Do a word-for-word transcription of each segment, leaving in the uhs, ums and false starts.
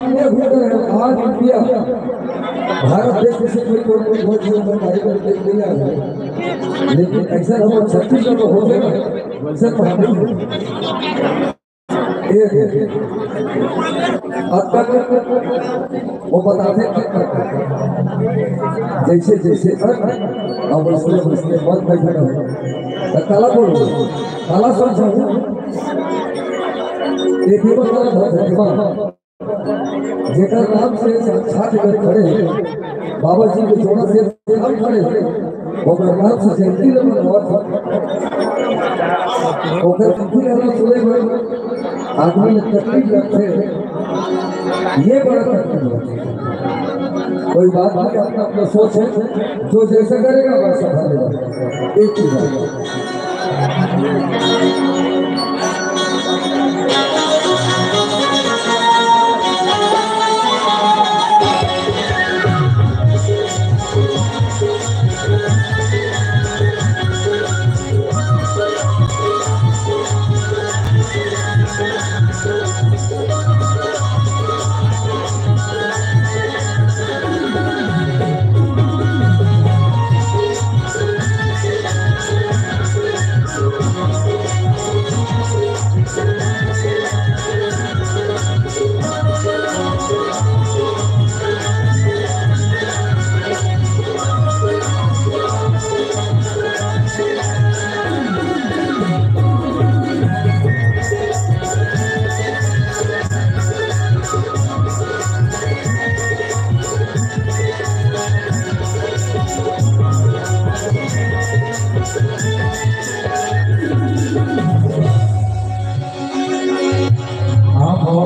ये हो गए, आज इंडिया, भारत देश में से कोई, कोई, कोई, कोई, कोई, कोई, कोई, कोई, कोई, लेकिन ऐसा हम छत्तीसगढ़ में होते हैं, वैसे तो हम नहीं होते। ये, ये, अब तक वो बताते हैं, जैसे, जैसे तक, अब उसने, उसने मत बैठा रहो। तो काला बोल, काला समझो। ये भी बता रहा था, जेकर नाम से साक्षात इधर खड़े हैं, बाबा जी के जोड़ा से हम खड़े हैं, ओकर नाम से जयंती ल मनवात हैं, ओकर जयंती गाना सुने में आदमी में तकलीफ लगथे, ये बड़ा तकलीफ लगथे। कोई बात नहीं, अपना अपना सोच है, जो जैसा करेगा वैसा फलेगा। एक ही बात। आप हो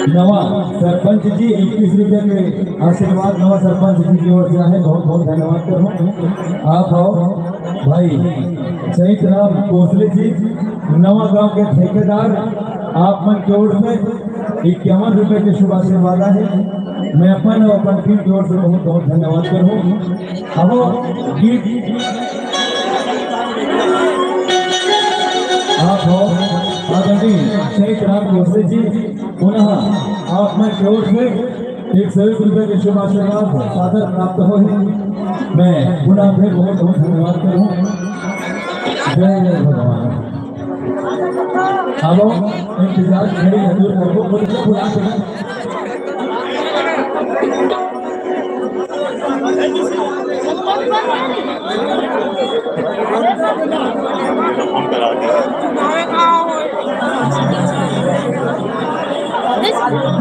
नवा सरपंच जी, इक्कीस रुपया के आशीर्वाद नवा सरपंच जी की ओर से आहे, बहुत बहुत धन्यवाद करो। आप हो भाई चैत राम कोसले जी, नवा गांव के ठेकेदार, आप मन के ओर से इक्यावन रुपए के शुभ आशीर्वाद आहे। मैं अपन और अपन टीम की ओर से बहुत बहुत धन्यवाद करूँ। अब गीत आप हो आदरणीय चैत राम कोसले जी, पुनः आप मन के ओर से एक सौ एक रुपए के शुभ आशीर्वाद सादर प्राप्त हो है। मैं पुनः फिर बहुत बहुत धन्यवाद करूँ। जय जय भगवान। अब इंतजार खड़ी है, दूर करबो, बोले, बुला के।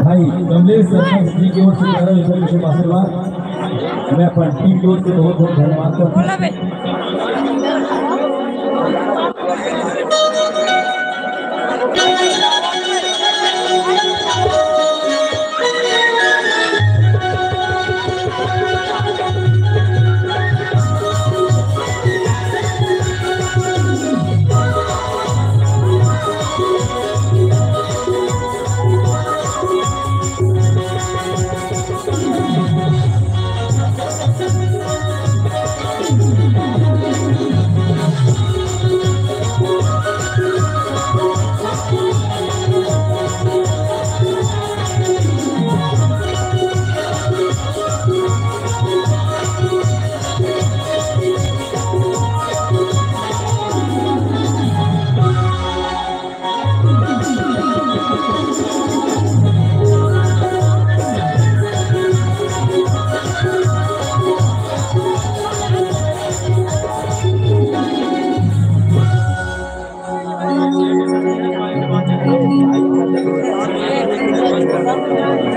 भाई कमलेश सरपंच जी की ओर से ग्यारह रुपए के शुभ आशीर्वाद। मैं अपन टीम की ओर से बहुत बहुत धन्यवाद करता हूँ।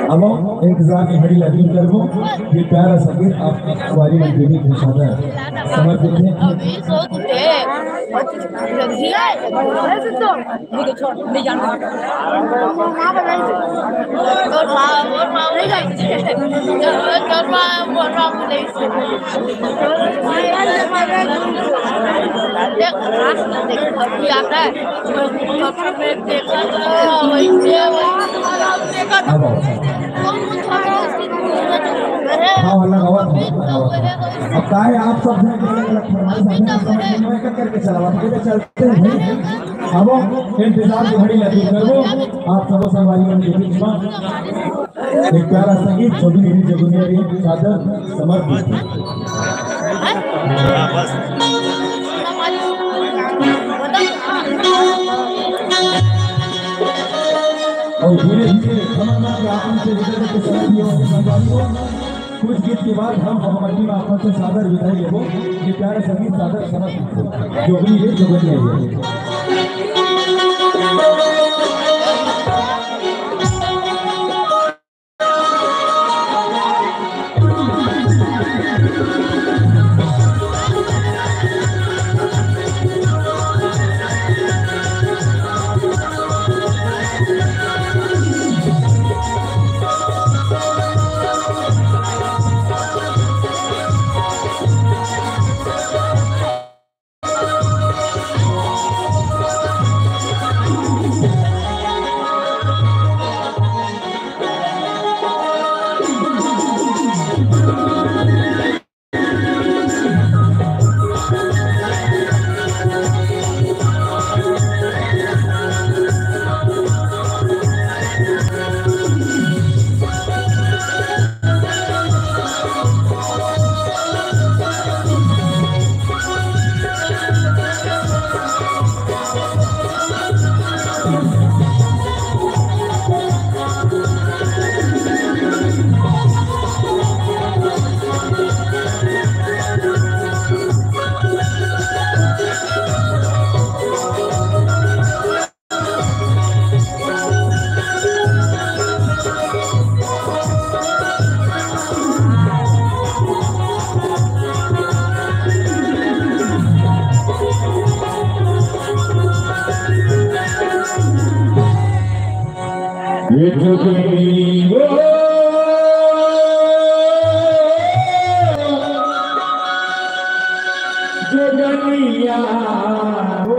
अब इंतजार की घड़ी लगी करबो, ये प्यारा संगीत आप वारी मंजूरी के साथ समर्पित है। अभी सो कुछ है। ये तो छोड़, नहीं जानना। तोर माँ, मोर माँ बोले। तोर माँ, मोर माँ बोले। देख, रात में देख, अभी आता है। देखा तो वही से, देखा तो हाँ, अलग आवाज, अलग आवाज। अब काहे आप सब जन अलग-अलग फरमाइश, अपने समझ में एक-एक करके चलावा, तो चलते हैं। अब इंतजार के घड़ी ला दूर करबो, आप सबो संगवारी मन के बीच में एक प्यारा संगीत, जोगी वीर जोगनिया रे सादर समर्पित। और धीरे धीरे खमरनाथ के आसन से विदा लेके साथियों, संगवारी हो, कुछ गीत के बाद हम खमरनाथ के आसन से सादर विदाई लेबो। ये प्यारा संगीत सादर समर्पित जोगी वीर जोगनिया रे। ये तो तेरी वो जोगनिया हो।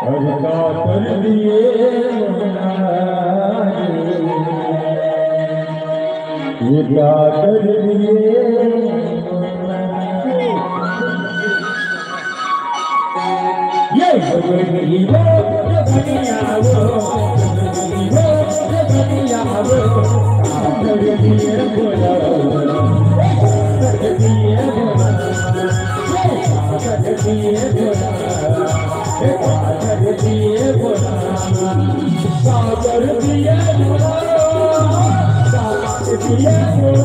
अब का कर दिए, ये का कर दिए। ये जोगनिया वो, जोगनिया वो, जोगनिया वो, जोगनिया वो।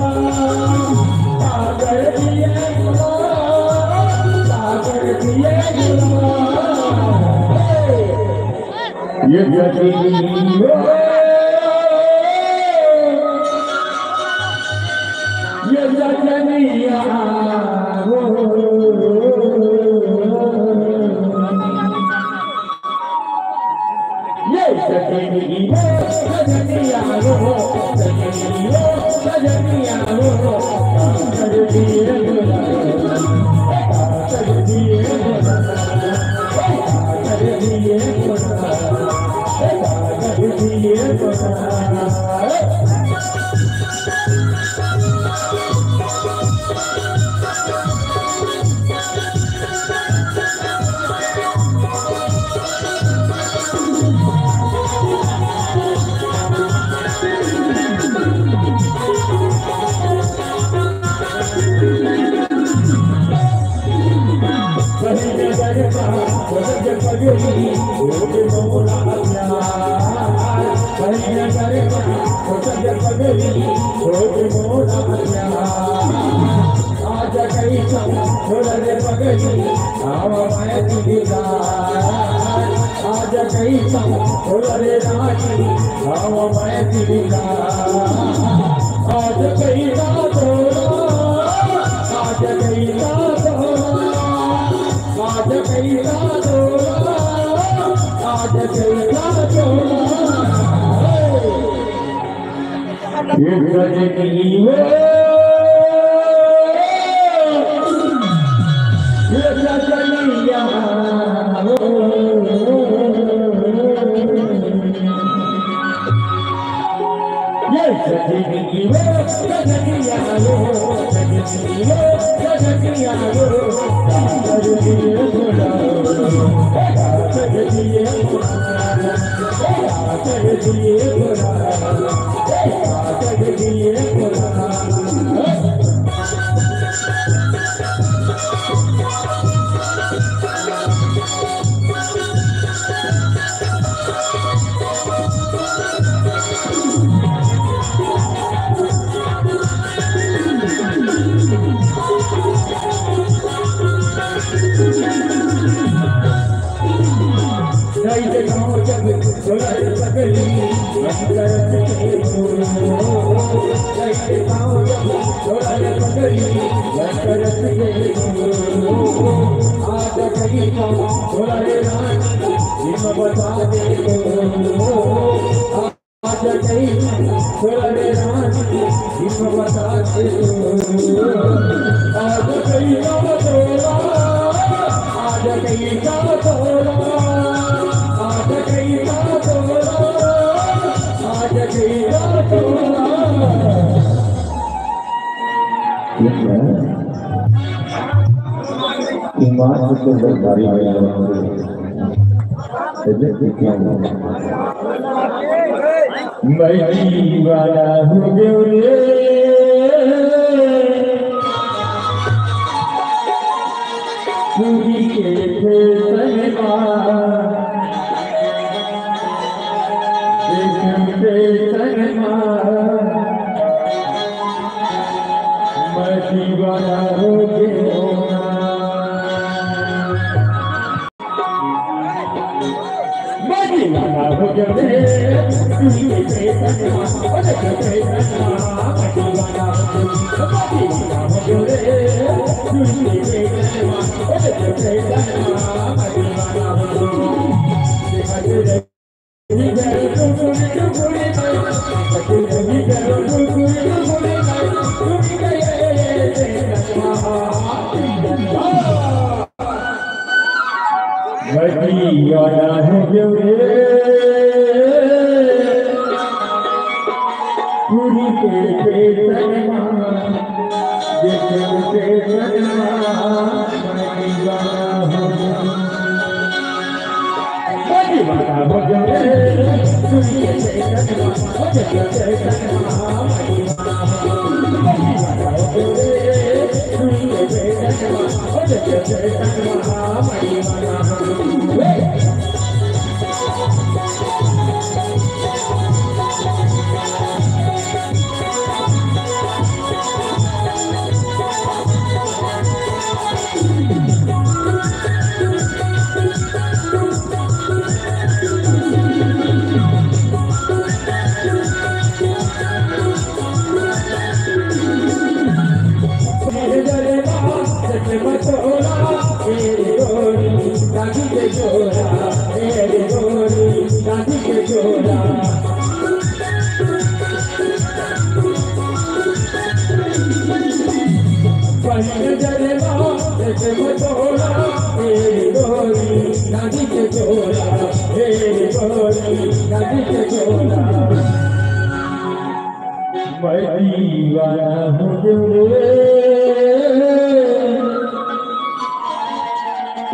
ये जगनिया, ये जगनिया, ओ, ये जगनिया, जगनिया, ओ, जगनिया, जगनिया, ओ, जगनिया, जगनिया। आज कई संग छोड़ रे पगली, आवा मैं तेरी आज कई सा तोरा रे रानी, हम मैं तेरी आज कई सा तोरा, आज कई सा तोरा, आज कई सा तोरा, आज कई सा तोरा। ये सजनी हो, ये सजनिया हो। ये सजनी हो, सजनिया हो, सजनी हो, सजनिया ईमान से तो भारी भारी। मैं दीवाना हो गयो रे, पूरी के फैशन मा, एक फैशन मा, मैं दीवाना हो गयो। मैं दीवाना हो गयो रे, पूरी के फैशन मा, ये के फैशन मा, मैं दीवाना हो गयो। मैं दीवाना हो गयो रे,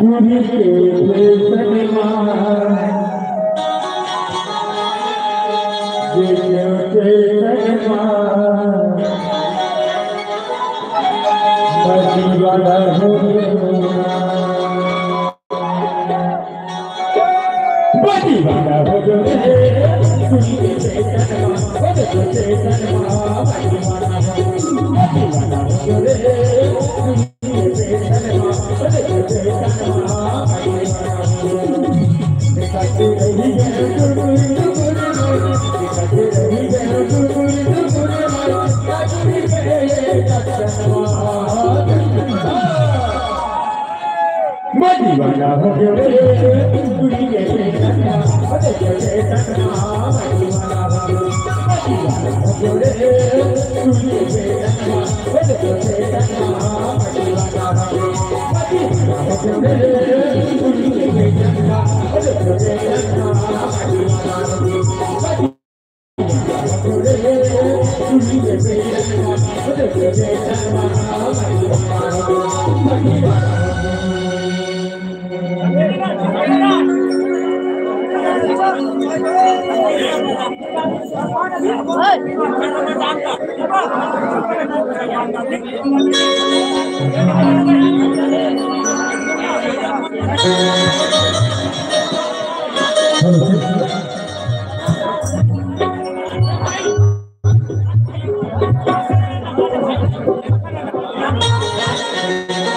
पूरी के फैशन मा, ये के फैशन मा, मैं दीवाना हो गयो। मैं दीवाना हो गयो रे, पूरी के फैशन मा, मैं दीवाना हो गयो रे, पूरी के फैशन मा।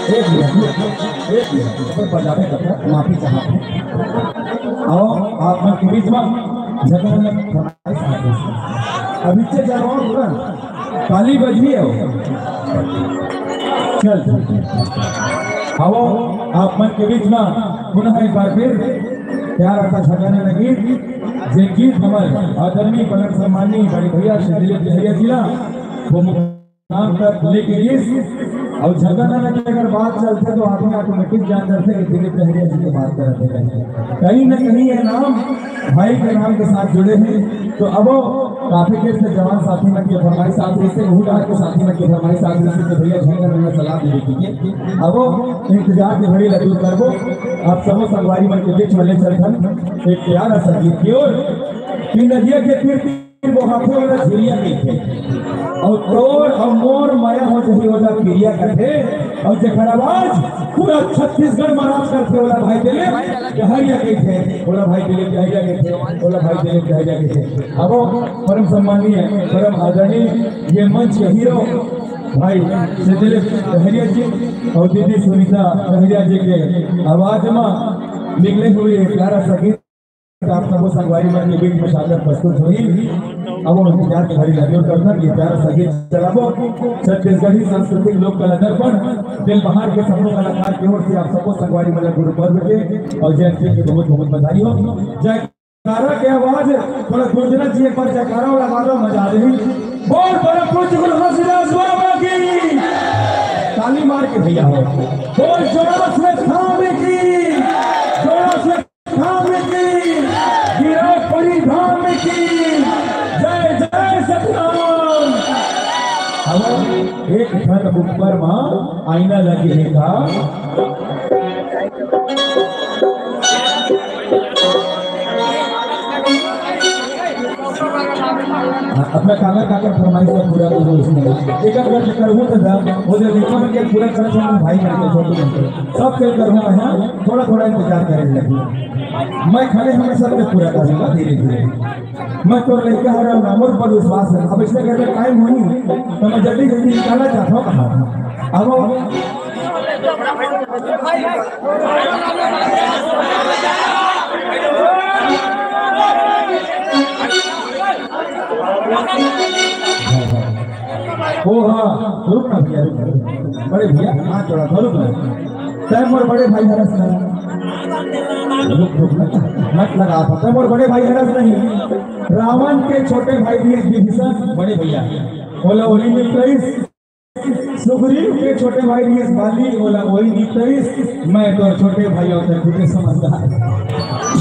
एक मिनट, एक मिनट, ऊपर बजावे का, माफी चाहत हूँ। आओ, आप मन के बीच में झगड़ा न फरमाइश आ गई। अभी से जवाब पूरा ताली बजनी है वो। चल, आओ, आप मन के बीच में पुनः एक बार फिर प्यारा सा झगड़ा न गीत, जे गीत हमारे आदरणीय परम सम्माननीय बड़े भैया श्री दिलीप जहरिया जी ला, वो नाम तक लेके गिस। और झगड़ा ना के अगर बात चलथे तो आदमी ऑटोमेटिक जान जाथे कि दिलीप लहरिया जी के बात करत हे। कहीं ना कहीं ये नाम भाई के नाम के साथ जुड़े हैं। तो अब काफी देर से जवान साथी मन के फरमाइश साथ रहिसे, बहुत आज के साथी मन के फरमाइश साथ रहिसे कि भैया झगड़ा ना सलाह दे दीजिए। अब इंतजार के घड़ी ला दूर करबो, आप सबो संगवारी मन के बीच में ले चलथन एक प्यारा सा गीत की ओर। कि नदिया के तीर बोहाथे वाला झिरिया कहिथे, और तोर और मोर मया हो जही ओला पिरिया कथे, और जेकर आवाज पूरा छत्तीसगढ़ में राज करथे ओला भाई दिलीप जहरिया कहिथे, ओला भाई दिलीप जहरिया कहिथे, ओला भाई दिलीप जहरिया कहिथे। अब परम सम्माननीय, परम आदरणीय ये मंच के हीरो भाई श्री दिलीप जहरिया जी और दीदी सुनीता जहरिया जी के आवाज में निकले हुए प्यारा सा गीत आप सबो संगवारी मन के बीच में सादर प्रस्तुत होही। अब वो इंतजार के घड़ी ला दूर करथन, ये प्यारा सा गीत चलाबो। छत्तीसगढ़ी सांस्कृतिक लोक कला दर्पण दिल बहार के सबो कलाकार की ओर से आप सबो संगवारी मन ला गुरु पर्व के और जयंती के बहुत बहुत बधाई हो। जयकारा के आवाज थोड़ा गुंजना जी एक बार जयकारा वाला मारो, मजा आ रही। बोल परम पूज्य गुरु घासीदास बाबा की, ताली मार के भैया हो। बोल जोड़ा से थाम की, जोड़ा से धाम की, गिरौदपुरी धाम की जय, जय सतनाम। अब एक ठन ऊपर मा आईना लगे हे का? हाँ, अपना काका, काका फरमाइश ला पूरा करो उसमें। एक आध बार करहूँ तो दा, वो जो लइका मन के पूरा करत हन भाई मन के, छोटे मन के। सब के करहूँ मैं, हाँ, थोड़ा, थोड़ा इंतजार करे लगी। मैं खड़े हूँ, मैं सबके पूरा करूँगा धीरे, धीरे। मैं तोर लइका हरव ना, मोर पर विश्वास है। अब इसमें अगर टाइम होही, तो मैं जल्दी, जल्दी निकाला चाहता हूँ कहाँ। अब ओ हाँ, रुक ना भैया, रुक ना। बड़े भैया, हाथ जोड़ा था, रुक ना। तैं मोर बड़े भाई हरस नहीं। रुक, रुक, मत, मत लगा था। तैं मोर बड़े भाई हरस नहीं। रावण के छोटे भाई भी विभीषण बड़े भैया। ओला ओही निपटइस। सुग्रीव के छोटे भाई भी बाली, ओला ओही निपटइस। मैं तो छोटे भाई होते खुदे समझदार।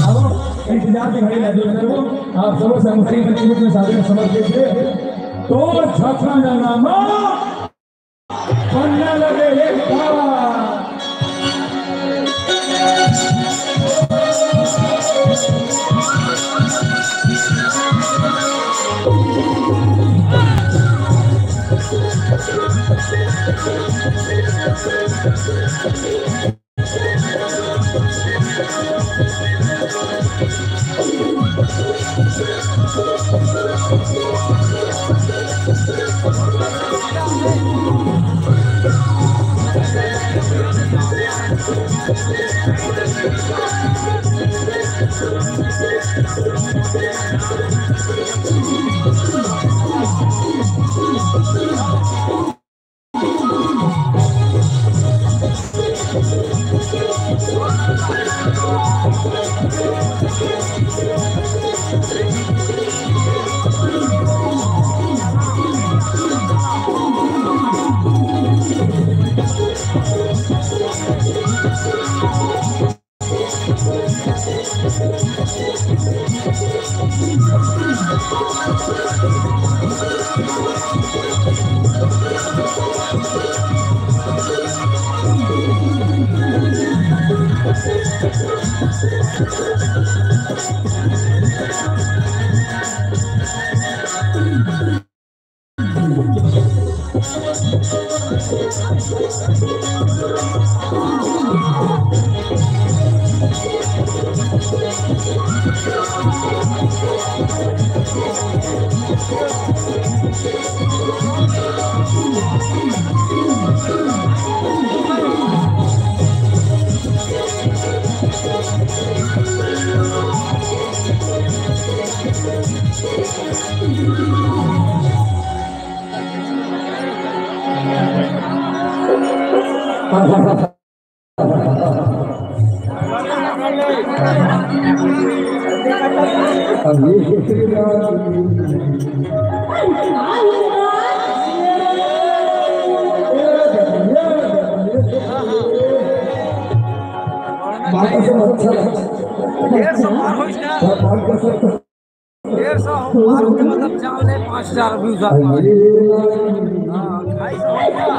अब इंतजार के घड़ी ला दूर करबो। आप सबो संगवारी मन के बीच में सादर समर्पित हे। तोर छपरा नामा पन्ना लगे हे का? डेढ़ सौ पार हो गया। डेढ़ सौ पार हो गया, मतलब, चावल है, पाँच हजार views आ गए। हाँ, ढाई सौ हो गया।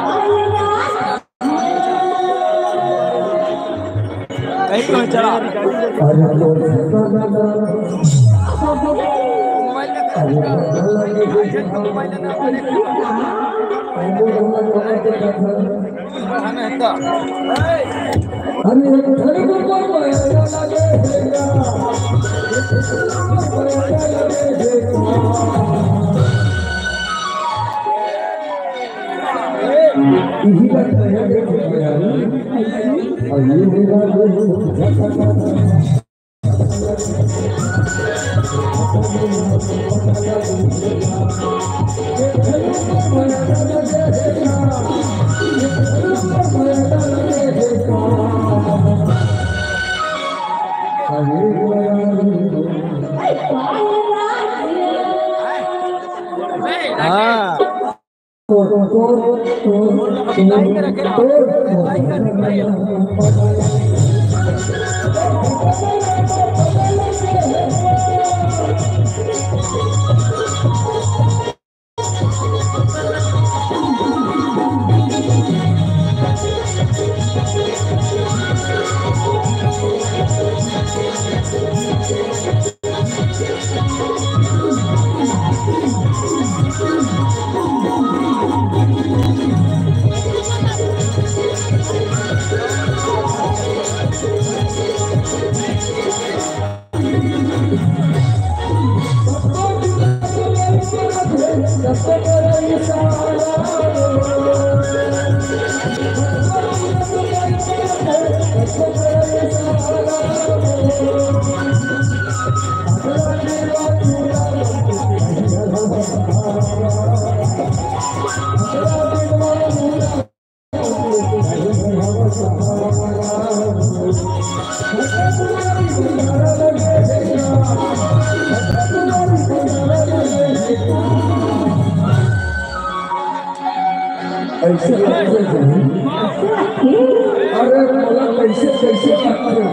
कहीं तो चला। मोबाइल में कर, मोबाइल में कर। हाँ। कैसे लगथे? अरे, मोला कैसे, कैसे लगथे?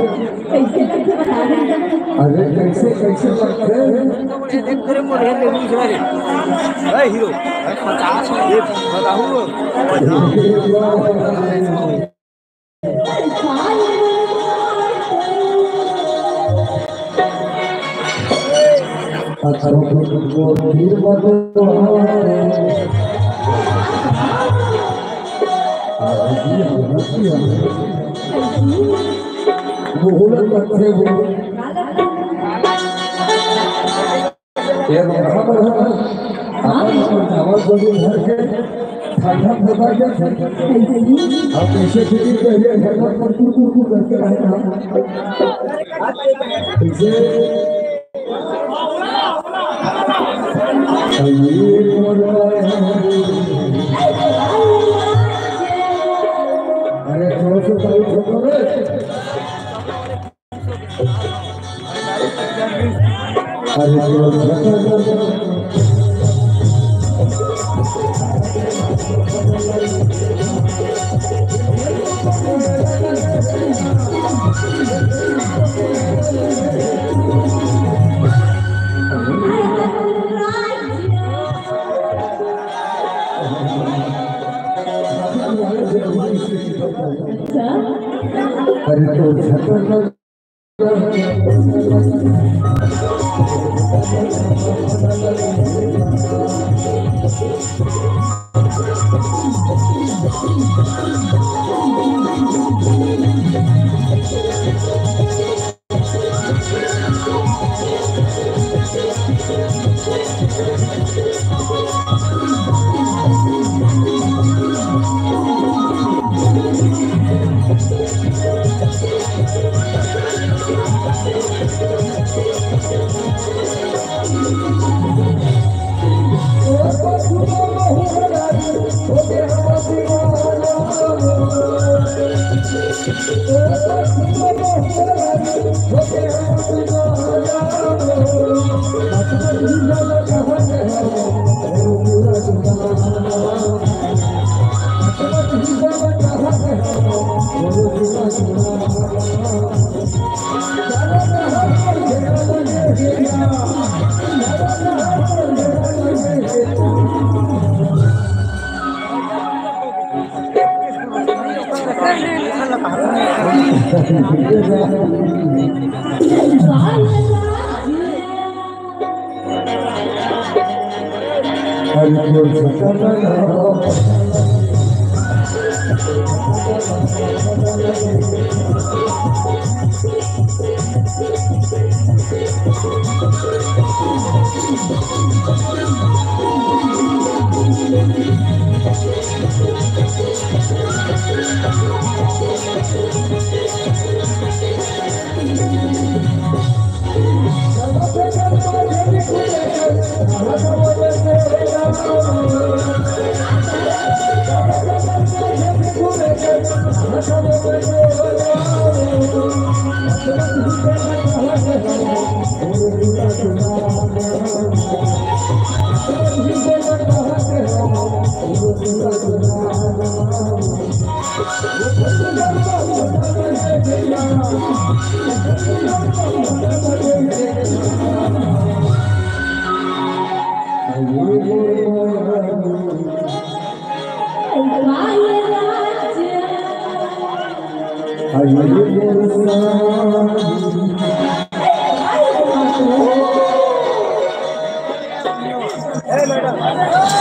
कैसे, कैसे बता रहे हैं? अरे, कैसे, कैसे लगथे? ए, हीरो, अरे, पचास ये बताऊँ। ये बड़ा बड़ा अपन अपन चावल को भी भर के ठंडा होता क्या? अब कैसे फिटिंग कर लिया, घर पर कुर कुर कुर कुर करके आए ना। इसे अरे थोड़ा सा ताली ठोको रे। अरे तो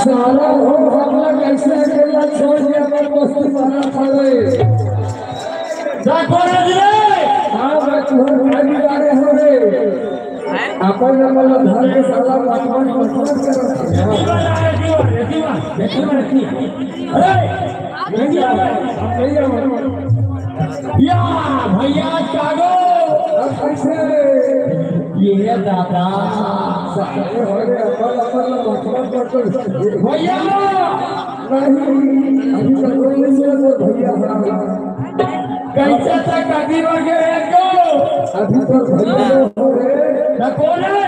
साला हो, हमला कैसे अकेला छोड़ के अपन बस्ती मारा था रे? जा कोन जी रे? हाँ, मैं तुम्हारे भाई बिगाड़े हो रे। अपन अपन ला धर के साला मटमट मटमट करत है। अरे, नहीं जाओ, नहीं जाओ। या भैया, जागो। अब कैसे? ये दादा। साले हो रे, अपन, अपन ला मटमट मटमट। भैया। नहीं, अभी तक कोई नहीं सुना तो भैया हमारा। कैसे तक अभी हो गए हैं तो? अभी तो भैया हो रे। ना कौन है?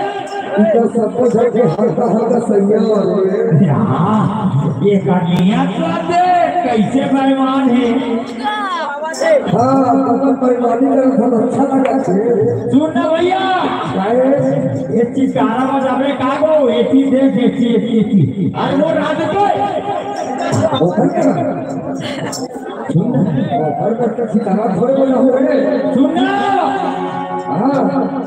इधर सबको झटके हल्का हल्का सैया वाले। हाँ, ये कन्हैया तो दे, कैसे बेईमान है। हाँ, तुमको बेईमानी का बहुत अच्छा लगा थे। सुन ना भैया, काहे? ये चिकारा बजावे का गो, ये चीज देख, ये चीज, ये चीज। अरे वो रात को वो क्या? सुन ना, वो घर पर तो चिकारा थोड़े बजा हुआ है। सुन ना। हाँ।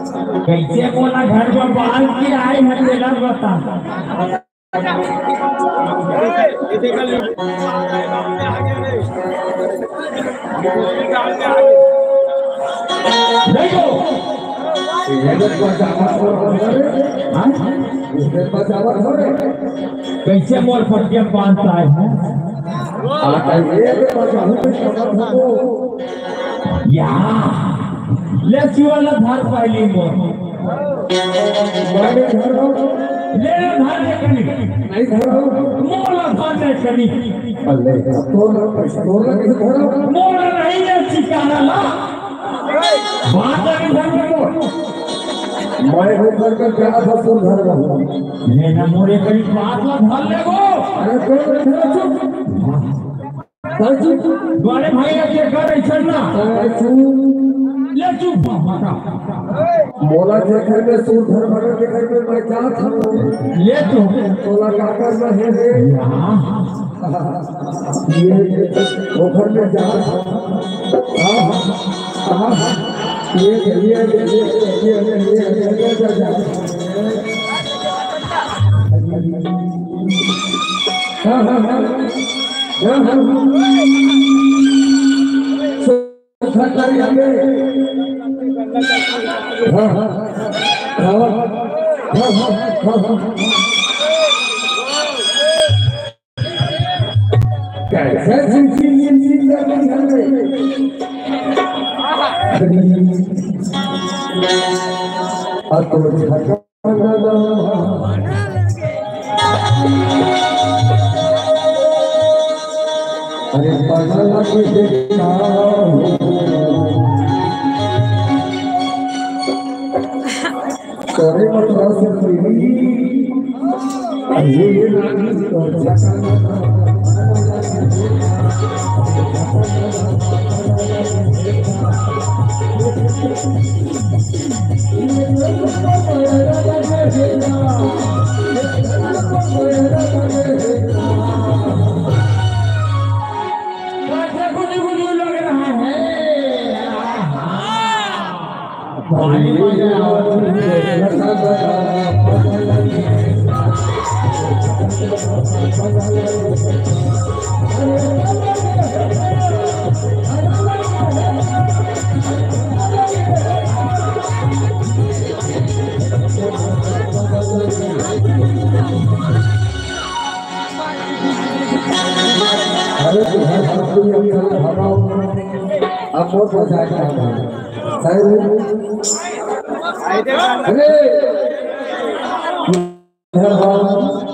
कैसे बोला घर में बाल के आए हैं, तेरा बता। देखो, ये तो बचावा थोड़ा रे। हाँ? ये तो बचावा थोड़े। कैसे मोर पटिया बांधता है? हाँ, तो ये तो बचावा थोड़े। या, ले शिवाला धार पाइली मोर। मारे घर हो। ले ना धार ने कनी। नहीं घर हो। मोला धार ने कनी। अल्ले, तोर ना पैसा, तोर ना किसी घर हो। मोर नहीं है चिकारा ला। बात नहीं घर में मोर। मैं वो घर का क्या था, तोर घर में हो। ले ना मोरे कनी बात ला धार ले वो। अरे, तोर ना घर चुप। बड़े भाई के घर ऐसा ना। ले चुप बाबा का। मोला जे घर में सूर धर बड़े के घर में मैं जात हूँ। ले तो। तोला का करना है रे? यहाँ। ये वो घर में जात हूँ। हाँ, हाँ, हाँ, हाँ। ये, ये, ये, जा, जा। हाँ, हाँ, हाँ। हाँ, हाँ, हाँ। हाँ, हाँ। हाँ, हाँ, हाँ, हाँ। कैसे जिंदगी, जिंदगी कर रही है? अरे पागल के देखा हो। करे मतलब से प्रेमी। ये, ये नाम तो भारी मजा आवत हे। अरे, तुहर सब कोई अब चलो, भगाओ। अब मोर बजाए का है। सही। अरे, इधर आओ।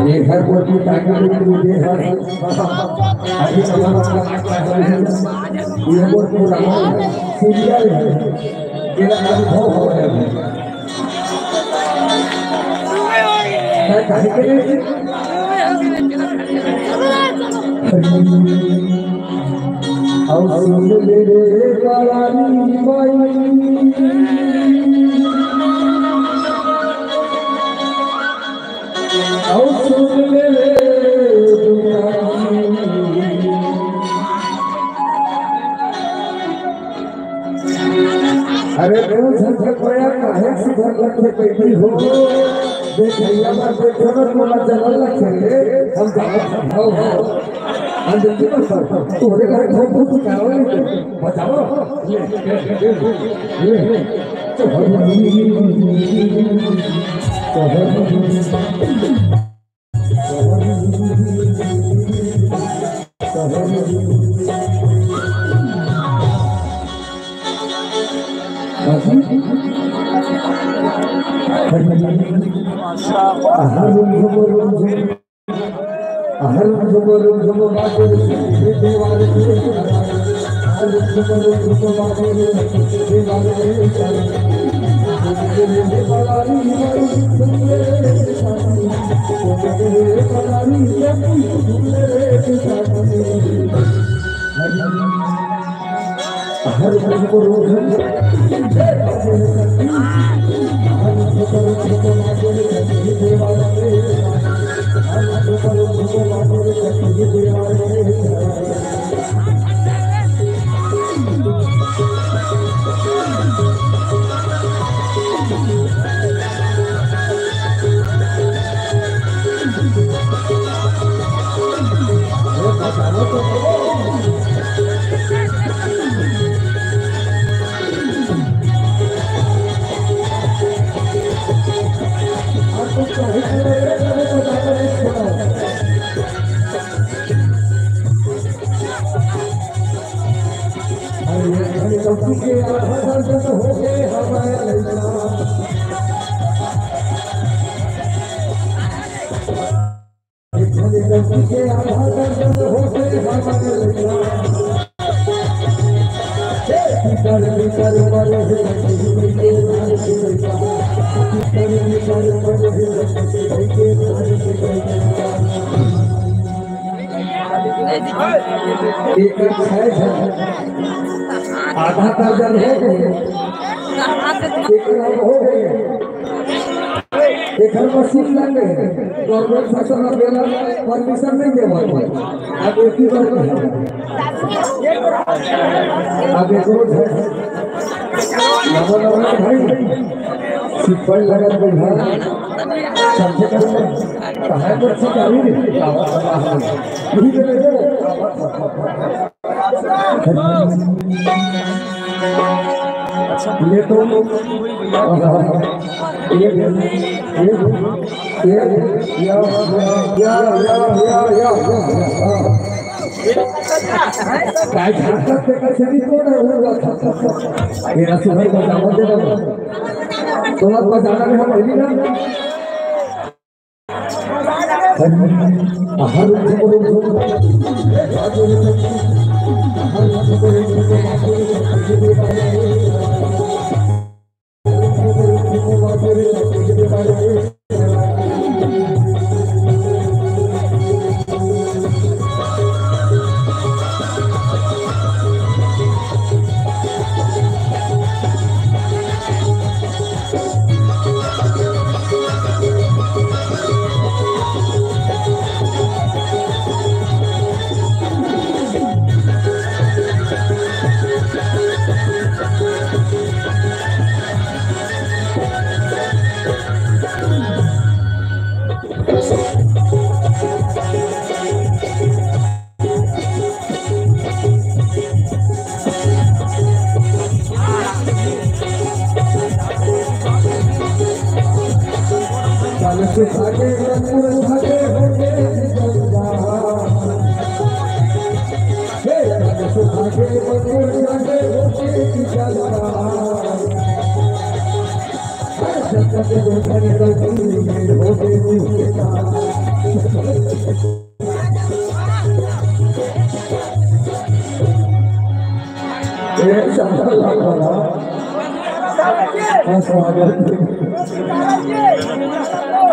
ये हर कोई की ताकत है, ये हर, अभी हमारा, ये बहुत पुराना है, सीरियल है, ये अनुभव हो रहा है। अउ सुन ले रे परानी माई, अउ सुन ले रे दुलारी। अरे तू झंझट भया काहे सुधर लगे बैठी हो? देखैया बर देखो ना, तोला जलन लगे रे। हम जावत हन, हो, हो। हम देखी बस, तोरे घर घर कुछ गावे नहीं, बजाओ। ले, ले, ले, ले। एकर छै झन, आधा दर्जन हो गए, एकर अब हो गए, एकर मशीन लग गए, गवर्नमेंट शासन में देना परमिशन नहीं देवा, अब एक ही बार में है। अब एकरो झन नमो नमो भाई, सिपाही लगत बैठा, समझे कर कहाँ पर से करी रे? आवाज आ रहा है। यही तो देखो, आवाज आ रहा है। ये तो, ये, ये, ये, या, या, या। काय झांकत ते कैसे भी तो ना हुआ। मेरा सुधर बजावा दे ना। तो आप बजाना भी हम अभी ना।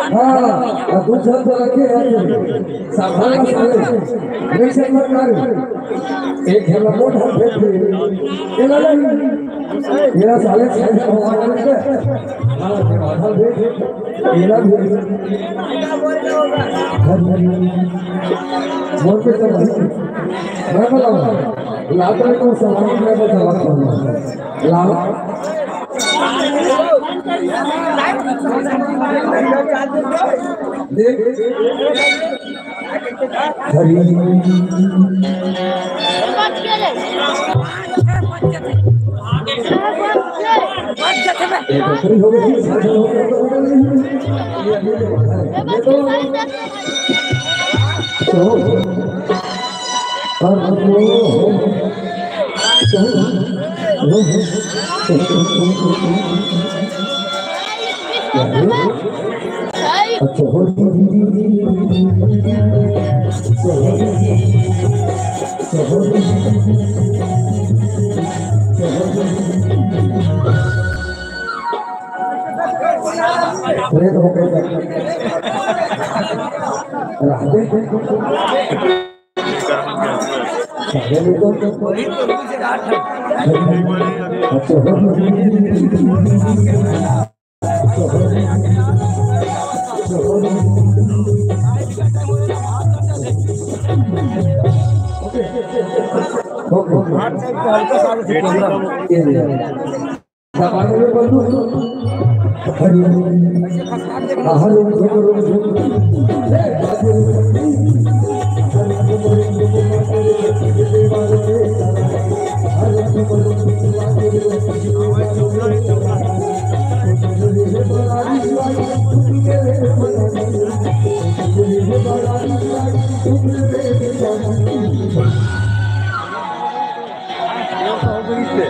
हाँ, अब दूसरा तो रखे हैं। सावधान साले, एक सेकंड कर। एक झलक मोट हाथ फेंक दे। ये ला ले। मेरा साले छह झलक मार दे। हाँ, ये मार दे। ये ला भी। मोर पे तो नहीं। मैं बोला, लाता है तो सवाल, मैं तो सवाल करूँगा। लाओ। देख। हरी।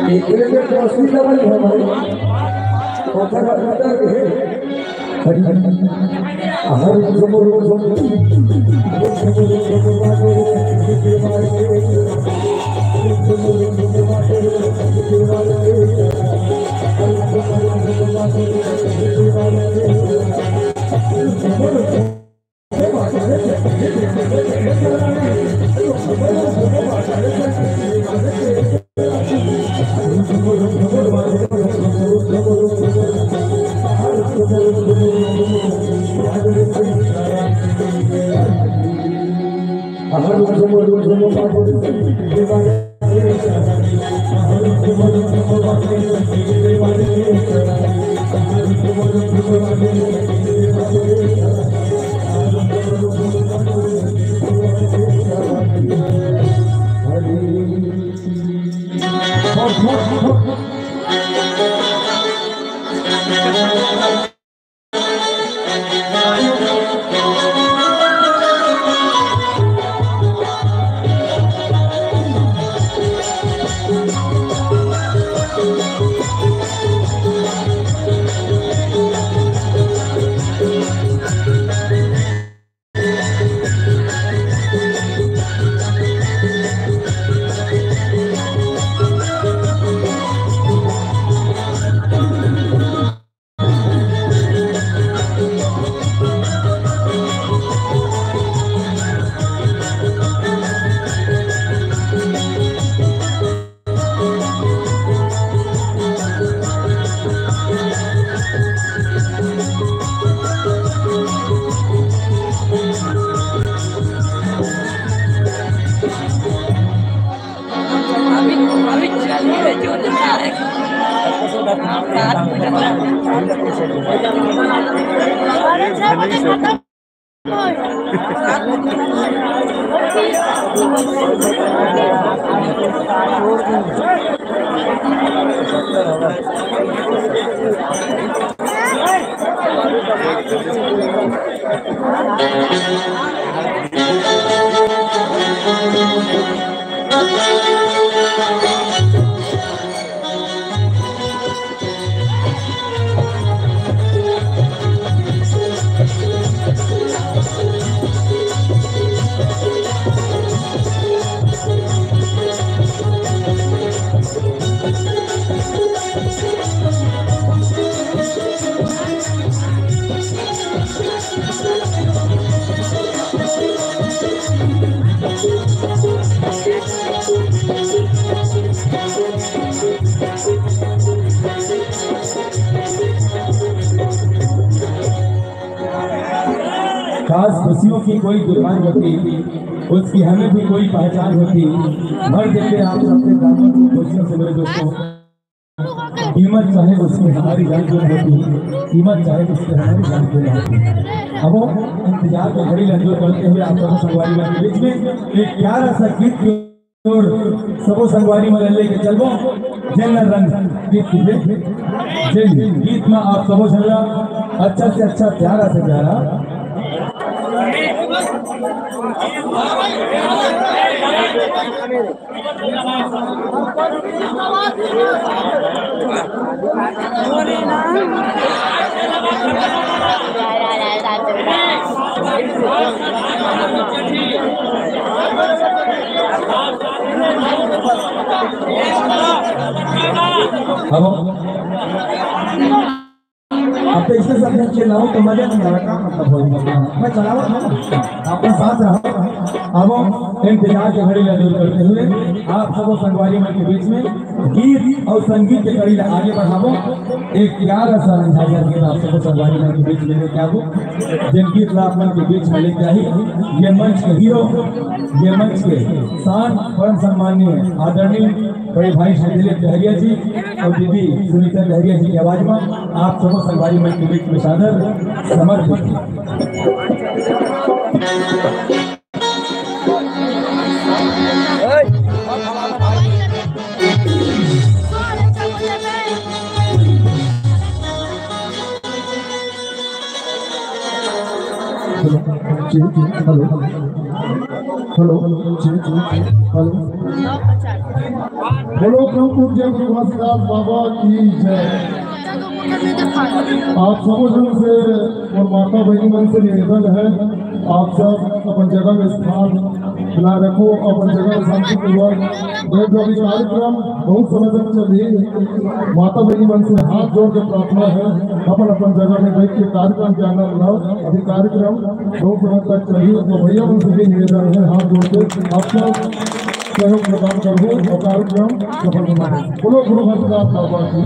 एकरे में दोस्ती डबल है भाई। ओकर अंदर है। हर जुमर जुमर। काश खुशियों की कोई दुकान होती, उसकी हमें भी कोई पहचान होती। भर देते आप सबके दामन को खुशियों से मेरे दोस्तों। कीमत चाहे उसकी हमारी जान क्यों ना होती, कीमत चाहे उसकी हमारी जान क्यों ना होती। अब वो इंतजार में घड़ी लंजो करते हुए आप सबको संगवारी बन के बीच में एक प्यारा सा गीत और सबो संगवारी मन लेके चलबो। जेन रंग गीत के, जेन गीत में आप सबो झन ला अच्छा से अच्छा, प्यारा से प्यारा। अब, अब तो इसके साथ में चिल्लाऊं तो मजा नहीं आएगा, क्या मतलब होगा? मैं चलावा था ना, आपका साथ रहा। अब इंतजार की घड़ी ला दूर करते हुए आप सबो संगवारी मन के बीच में गीत और संगीत के कड़ी ला आगे बढ़ाबो। एक प्यारा सा रंझाझर गीत आप सबो संगवारी मन के बीच में लेके आबो। जेन गीत ला आप मन के बीच में लेके आही, ये मंच के हीरो, ये मंच के शान, परम सम्माननीय आदरणीय बड़े भाई श्री दिलीप डहरिया जी और दीदी सुनीता डहरिया जी की आवाज में आप सबो संगवारी मन के बीच में सादर समर्पित। हेलो, जी, जी, हेलो। हेलो, जी, जी, हेलो। बोलो प्रभु पूज्य गुरु घासीदास बाबा की जय। आप सबो झन से और माता बहिनी मन से निवेदन है, आप सब अपन जगह में स्थान बनाए रखो, अपन जगह में शांतिपूर्वक बैठ जाओ। अभी कार्यक्रम बहुत समय तक चलही। माता बहिनी मन से हाथ जोड़ के प्रार्थना है, अपन अपन जगह में बैठ के कार्यक्रम के आनंद लो। अभी कार्यक्रम बहुत समय तक चलही, तो भैया मन से भी निवेदन है, हाथ जोड़ के आप सब सहयोग प्रदान करो और कार्यक्रम सफल बनाओ। बोलो गुरु घासीदास बाबा की।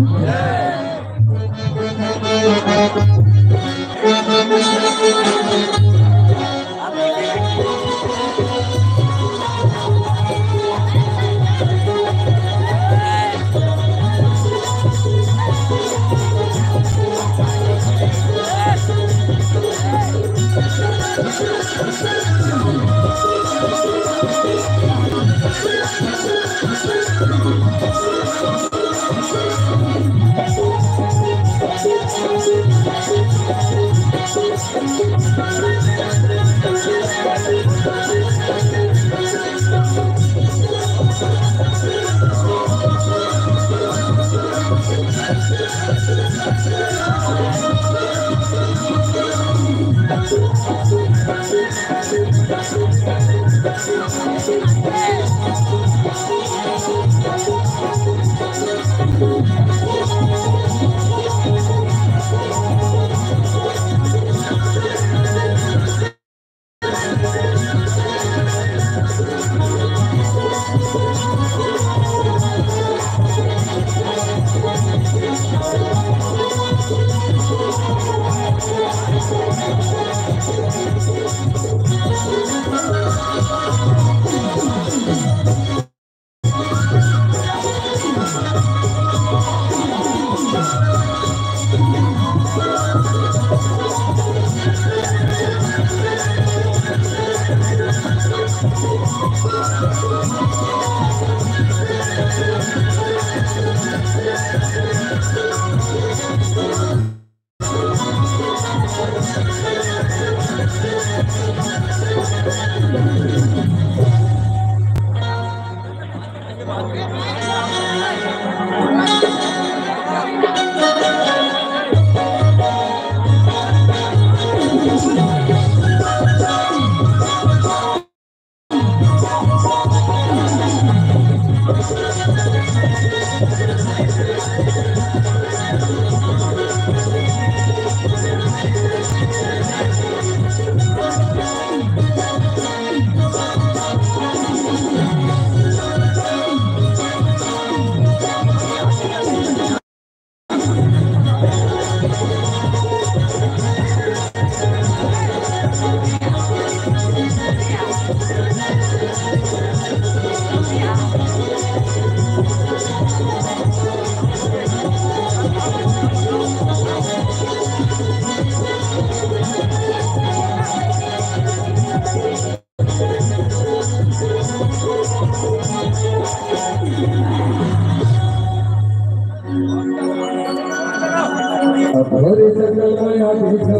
भोरे सकल माया दीजो,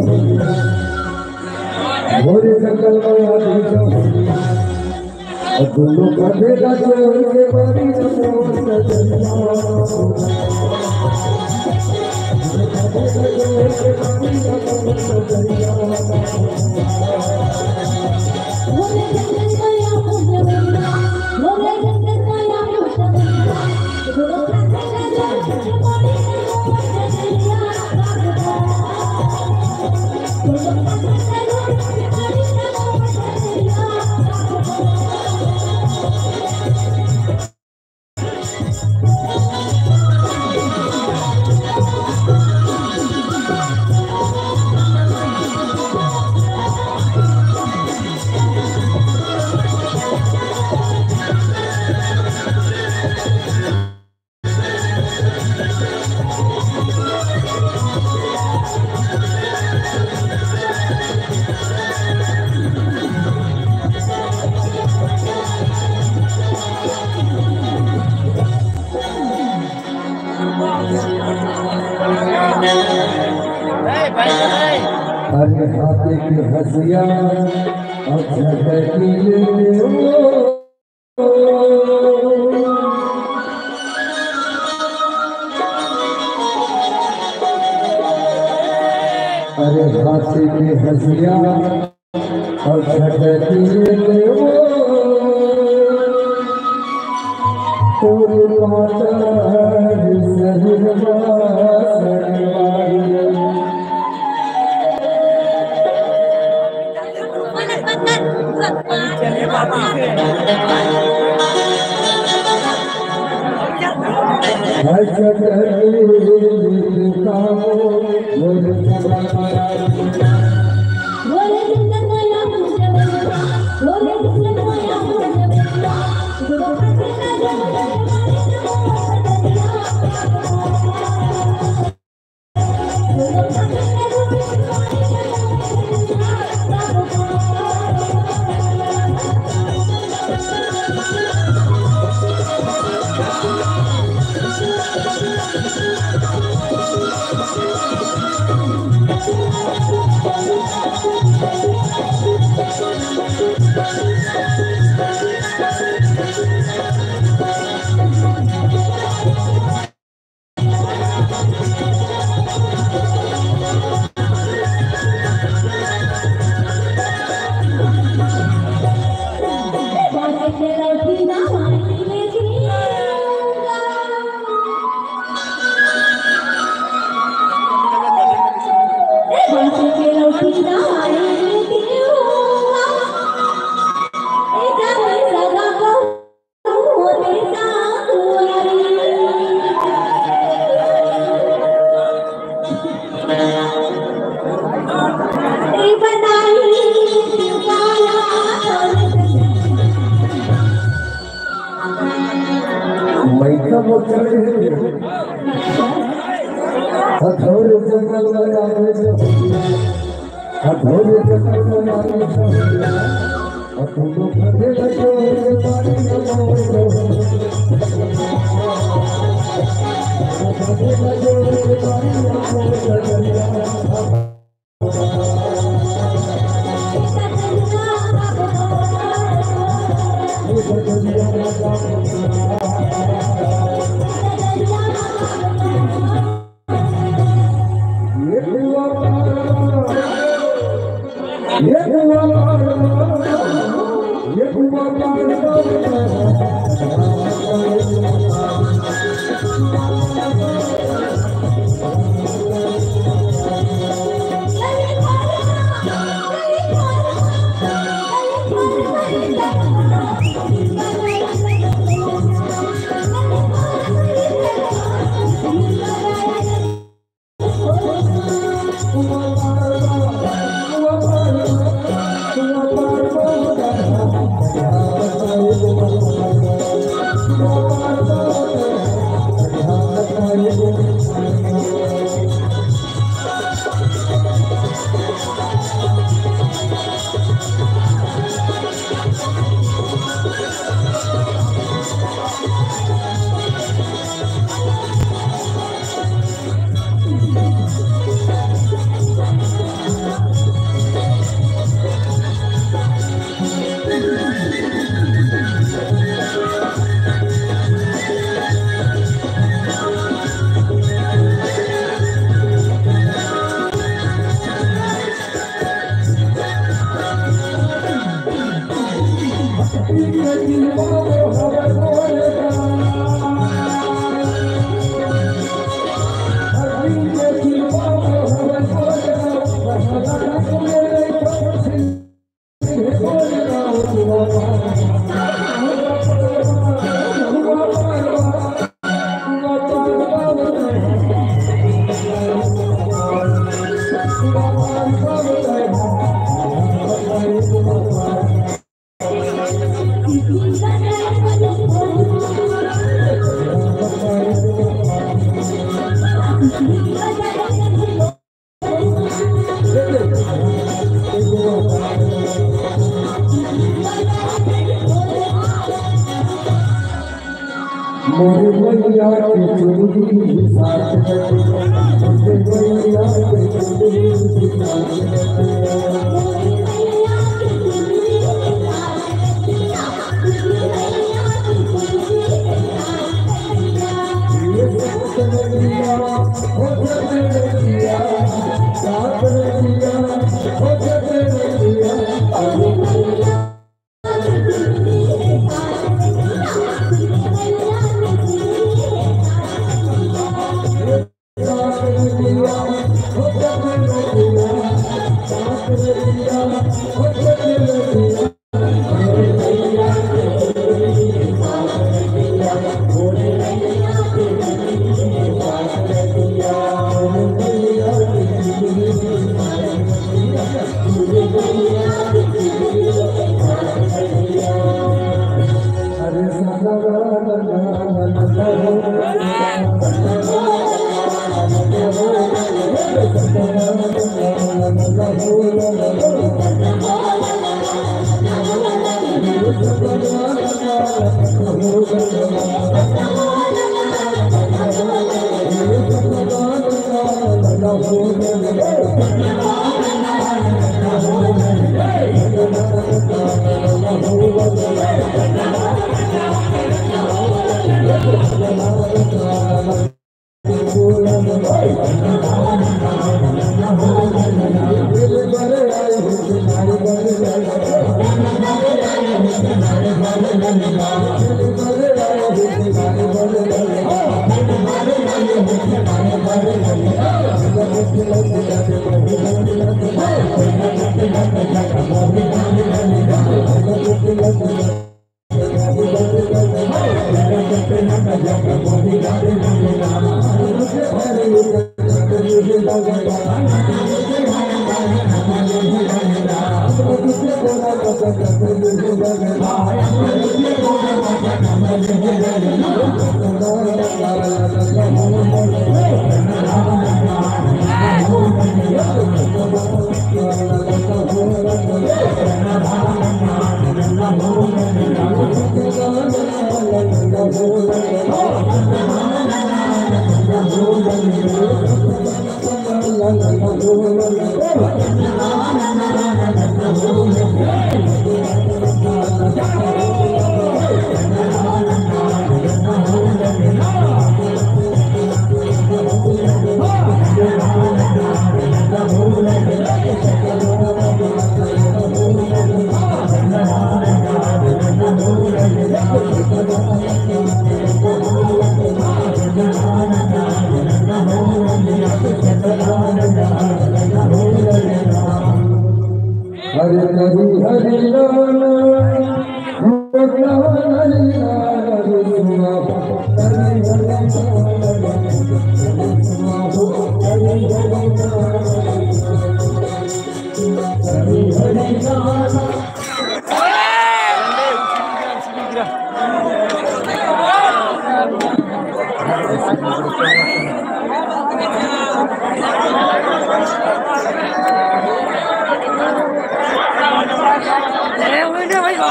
भोरे सकल माया दीजो। दोनों कंधे ला जोड़ के बारी नमो सजनिया। अरे हाथी के हंसिया, अच्छा बैठी ले हो। अरे हाथी के हंसिया, और झटक ले वो तोर पातर सहरवा सरवाई। मइका मोर चढ़ गे हे। अधोर जंगल में आवे तो, अधोर जंगल में आवे तो, अधोर जंगल में आवे तो, मोरे मैया के चुनरी साथ में, मोरे मैया के चुनरी साथ में। हरि हरि हरि लाल, हरि हरि लाल, हरि हरि लाल, हरि हरि लाल।